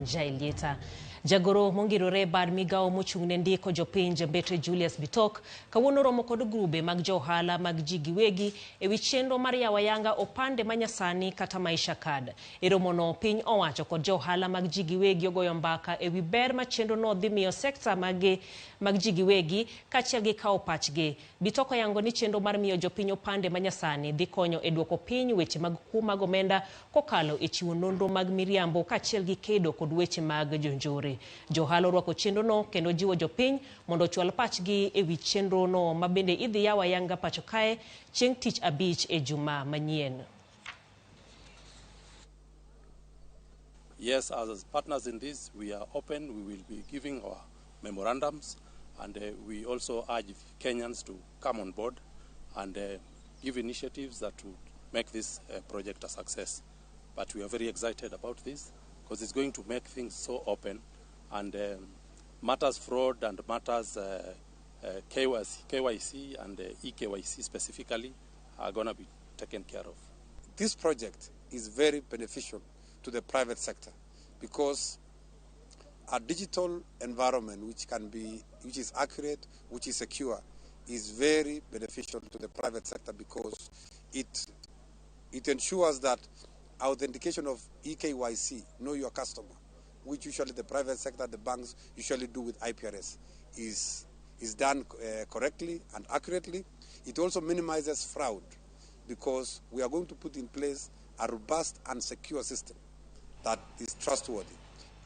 Jailieta. Jagoro mongirore bad migawo mochung' ne ndiko jopinje Mbetre Julius Bitok kawuono romo kod grube mag jo ohala mag ji giwegi e wi chenro mar yawo ayanga opande manyasani kata Maisha Card. E romono piny owacho kod jo ohala mag ji giwegi ogoyo mbaka e wi ber ma chenrono dhi miyo sekta mag ji giwegi kaachiel gi kawo pachgi. Bitok oyango ni chenro mar miyo jopiny opande manyasani dhi konyo e duoko piny weche mag kuo mag omenda kokalo e chiwo nonro mag miriambo kaachiel gi kedo kod weche mag jonjore. Jo ohala orwako chenrono kendo jiwo jopiny mondo ochwal pachgi e wi chenrono ma bende idhi yaw ayanga pacho kae chieng' tich abich e juma manyien. Yes, as partners in this, we are open. We will be giving our memorandums, and we also urge Kenyans to come on board and give initiatives that would make this project a success. But we are very excited about this because it's going to make things so open, and matters fraud and matters KYC, and eKYC specifically are going to be taken care of. This project is very beneficial to the private sector because a digital environment which is accurate, which is secure, is very beneficial to the private sector because it ensures that authentication of eKYC, know your customer, which usually the private sector, the banks usually do with IPRS, is done correctly and accurately. It also minimizes fraud because we are going to put in place a robust and secure system that is trustworthy.